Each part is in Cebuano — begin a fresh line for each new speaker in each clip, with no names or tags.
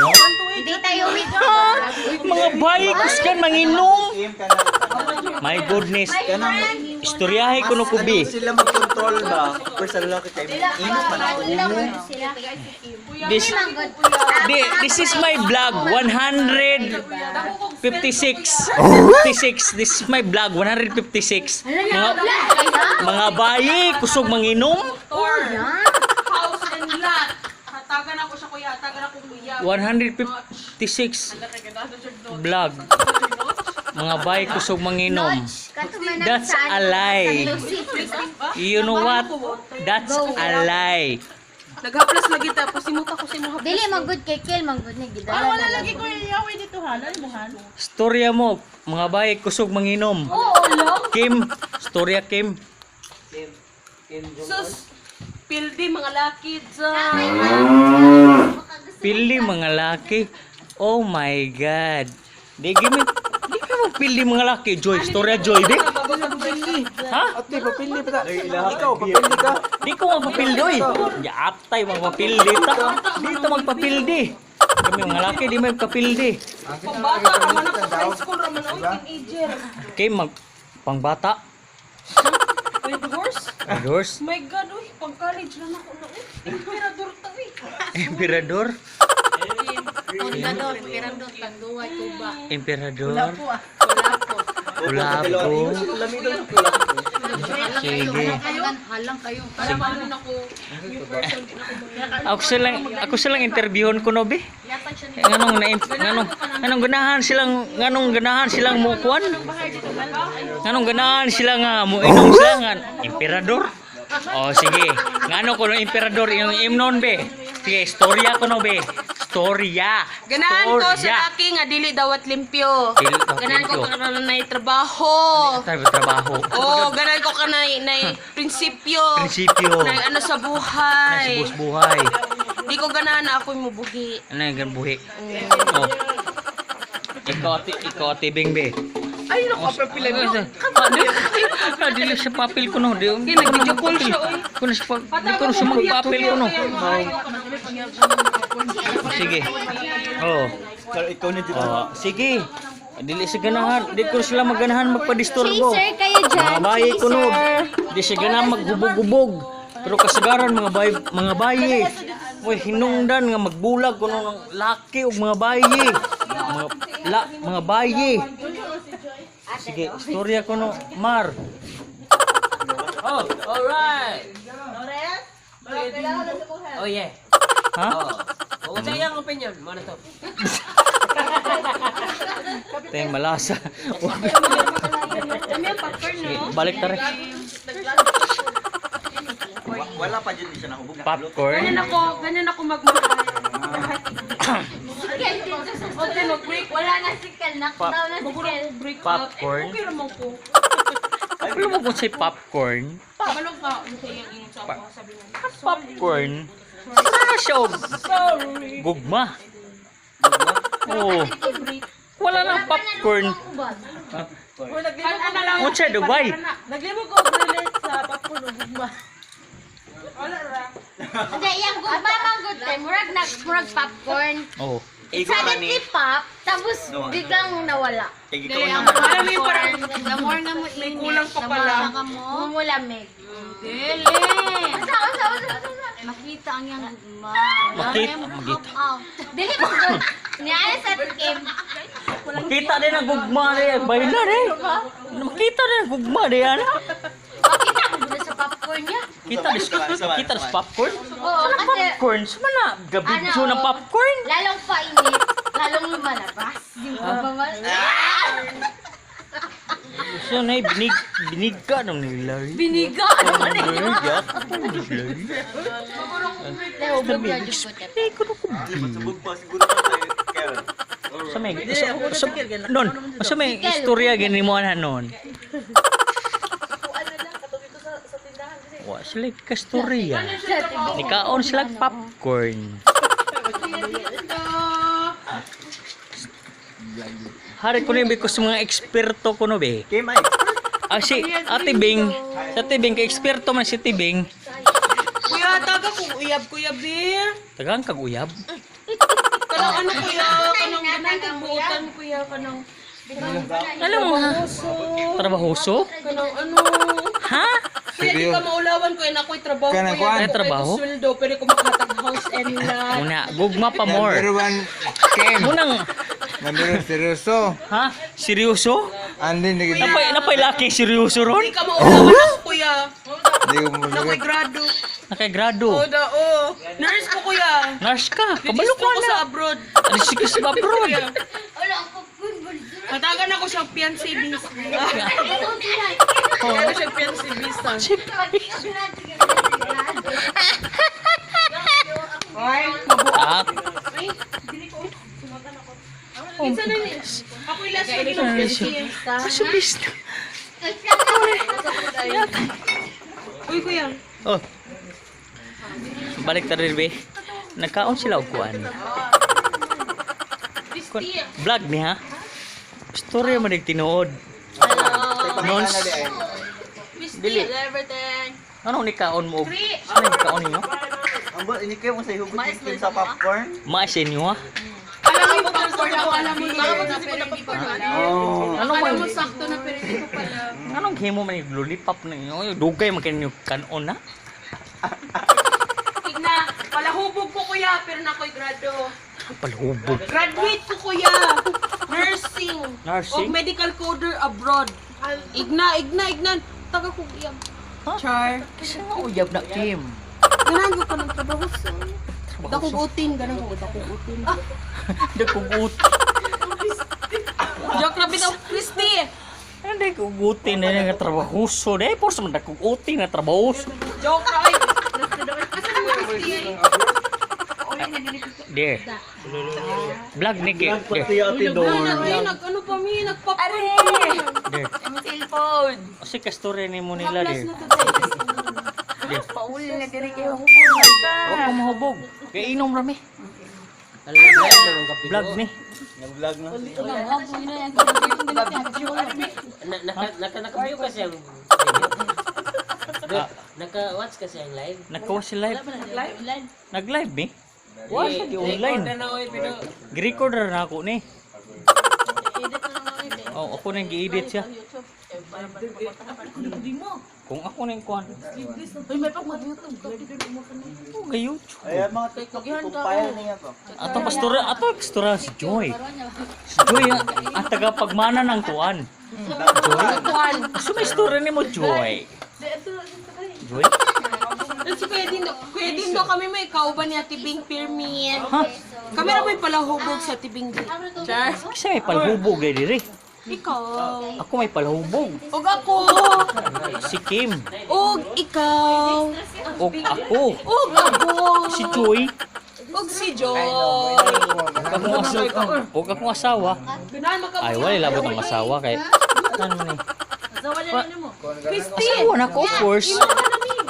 Hindi tayo weak.
Mga bayi kusgan manginom.
Kim ka na.
My goodness.
My friend.
Istoryahe ko no kubi.
Ano sila mag-control ba? Pero sa lalaki kay ingat man ako.
Sila.
This this is my vlog 156. 56. This is my vlog 156. Mga bayi kusog manginom.
House and lot. Hatagan ako siya, kuya. Hatagan ako, kuya.
156 vlog. Mga bayi kusog manginom. That's a lie. You know what? That's a lie.
Naghaplas lagi tapos simuta ko si mo haplas.
Dili man good kay Kel, man good ni gidala.
Ah, wala lagi ko iyaway dito ha. Lali mo han.
Storya mo, mga bayi kusog manginom.
Oo, long.
Kim, storya Kim.
Sus! Pildi mga laki dyan.
Pili mga laki. Oh my God. Di gimi di ka magpili mga laki. Joy, storya Joy di. Ha?
Ate, papili pa ta. Ikaw, papili ka.
Di ko magpapildi oy. Yaatay magpapildi ta. Di ta magpapildi. Kami mga laki di may magpapildi.
Pambata raman ako. High school raman ako. Teenager.
Okay, mag pangbata.
Red horse?
Red horse.
My God, uy. Pang college lang ako na, uy. Emperador ta, uy.
Emperador.
Emperador, emperador, tanduay, tuba.
Emperador. Kulapo. Sige.
Halang kayo.
Para maano na ko. New person din ako.
Ako silang interviewon ko no be. Nganong na nganong nganong ganahan silang nganong ganahan silang mo kuan? Nganong ganahan sila nga mo inom sila nga emperador? Oh sige. Ngano ko no emperador yung imnon be. Sige, istorya ko no be. Storya.
Ganahan ko sa
Storya.
laki nga dili dawat limpyo.
Dili dawat
Ganahan ko
limpyo.
kana na trabaho.
Tayo trabaho.
Oh, ganahan ko kana na prinsipyo.
Prinsipyo.
Na ano sa buhay.
Nasibos buhay.
Di ko ganahan na ako'y mubuhi.
Ano yung ganun buhi? Oh. Ikaw ate Bing be.
Ay, naku, papila
Ano? Ah, dili sa papel ko no. Di
Hindi, nag-video call siya, oy.
Kuno sa di ko sa magpapel ko no. Sige. Oh.
Pero ikaw na dito.
Oh, sige. Dili sa ganahan, di ko sila maganahan magpadisturbo.
Chaser kayo dyan,
Mga bayi ko no.
chaser.
Di siya ganahan maghubog-hubog. Pero kasagaran mga bayi. Moy hinungdan nga magbulag kuno ng laki og mga bayi. Mga la, mga bayi. Sige, istorya ko no, Mar.
Oh, alright. Oh yeah.
Ha?
Oh, what's your opinion? Mo na to.
Tayong malasa. Sige, balik ta rin.
Wala pa dyan siya nahubog.
Popcorn.
Ganyan ako magmahal. Okay, mag-break.
Wala na si Kel, knockdown na si
Maguro
Kel.
ko break up.
Popcorn?
Eh, okay raman ko.
Ano mo kung say popcorn?
Kabalo ka, ano sa iyang ingon sa ako, sabi niya.
Popcorn? Ano siya og gugma? Oo. Wala nang popcorn.
Ano lang,
Unsa Dubai?
Naglibog ko relate sa popcorn ug gugma.
Hindi, yung gugma man good time. Murag na, murag popcorn.
Oh.
It suddenly pop, tapos biglang nawala.
Ikaw na.
Alam mo yung parang,
The more na mo init,
kulang pa pala.
Mumulamig.
Dili.
Asa, asa, asa, asa. Makita ang iyang gugma.
Makita, makita.
Dili mo good. Niya sa Kim.
Makita din ang gugma ni Bayla ni. Makita din ang gugma ni ana.
Makita mo gud sa popcorn niya.
Kita dis kita dis popcorn.
Oo, kasi
Popcorn sa mana gabidyo
Ano,
ng popcorn.
lalong painit, lalong lumalabas. Di ba ba?
So nay binig binig ka nung nila.
Biniga naman eh.
Binig ko
Masubog pa siguro pa sa'yo. Kel.
Sa may sa, non, sa may istorya gani mo ana non. Wa sila kastorya. Nikaon sila popcorn. Hari ko na ko sa mga eksperto ko no be.
Kim ay.
Ah, si Ate Bing. Si Ate Bing, kay eksperto man si Ate Bing.
Kuya, taga kong uyab, Kuya Beer.
Tagaan kag uyab.
Ano kuya, kanang ganang buotan kuya, kanang
Alam mo ha? Trabahoso?
Kanang ano.
Ha?
Kuya, di ka maulawan kuya na ako'y trabaho
Kanang
kuya.
kuan.
Ay, trabaho?
Ko sweldo, pero ko makahatag house and lot.
Muna, gugma pa more.
Number one, Ken.
Munang,
Number one, seryoso.
ha? Seryoso?
Andin, di
Napay laki seryoso ron?
Di ka maulawan ako kuya.
di ko
Na ako'y grado.
Nakagrado.
Oo da, oo. Nurse ko kuya.
Nurse ka. Kabalo
Registro
ko
ko sa
na.
abroad.
Alis ka sa abroad.
Wala ang popcorn bulsa.
Matagan ako siyang fiancé visa. Ano siyang fiancé visa.
Ah,
Minsan na ni. Ako'y last week ng fiancé.
kaso bis.
Uy kuya.
Oh. Balik ta rin, be. Nagkaon sila og kuan. Kuan- Vlog ni ha? Story man dig tinuod. Nons.
Dili. Everything.
Anong ni kaon mo? og- Ano ni kaon ninyo?
Ang ba, ini kayo mo sa hugot yung skin sa popcorn?
Maas inyo ha?
Alam mo yung popcorn ako, alam mo na pero hindi ko alam.
Oh.
Anong
Alam
man
mo sakto na pero hindi ko pala.
anong himo man yung lollipop na inyo? Dugay man kayo ninyo kanon na?
Tigna, palahubog ko kuya, pero na ako'y grado.
Palhubog.
Graduate ko kuya. Nursing.
Nursing?
O medical coder abroad. Igna, igna, igna. Taga ko iyab. Char.
Kasi nga uyab na Kim.
Ganahan ko pa ng trabaho sa. Dakong utin, ganahan ko dakong utin.
Dagkong ut.
Joke na bitaw, Christy.
Ano kong utin na nga trabahoso. Dahil por sa man dagkong utin na trabahoso.
Joke ra ay. Asa na mo Christy?
There. Vlog ni Kim. There.
Pati ate
Wala na ay, nag ano pa mi, nagpapcorn.
There.
Ang cellphone.
Kasi kastorya ni mo nila
Plus
there.
na today.
There.
Pauli na diri kayo hubog.
Huwag ka mahubog. Kaya inom rami. Vlog ni.
Nag-vlog na.
Naka-view kasi ang video. Naka-watch kasi ang live.
Nagkawa si live. Nag-live ni? Wala siya di online.
Record na na, oy, pero
Gi-recorder na ako ni. Oh, ako na yung gi-edit siya. Kung ako na yung kuhan.
Uy, may pag mag-YouTube.
Oh, ga-YouTube.
Ay, mga TikTok, compile niya to.
Ato pastora, ato pastora si Joy. Si Joy ang tagapagmana ng kuan. Joy. So may story nimo Joy. Joy?
Si Kuya Dindo, Kuya Dindo kami may kauban niya tibing pirmi.
Ha?
Kami ra may palahubog sa tibing. Char.
Kasi may palhubog eh diri.
Ikaw.
Ako may palhubog.
Og ako.
Si Kim.
Og ikaw.
Og ako.
Og ako.
Si Joy.
Og si Joy.
Og akong asawa. Og akong asawa.
Ganahan maka
Ay, wala labot ang asawa kay. Ano man eh.
Christy.
Asawa na ko, of course.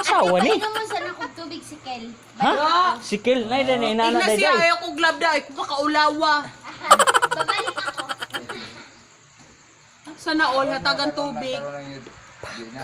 Asawa ni.
Painom mo sana kung tubig si Kel.
Ha? Si Kel, nay day nay nana
Igna
day
siya
day.
ayaw kong glab da, ay kung makaulawa.
Babalik ako.
Sana all hatagan tubig.
Di na.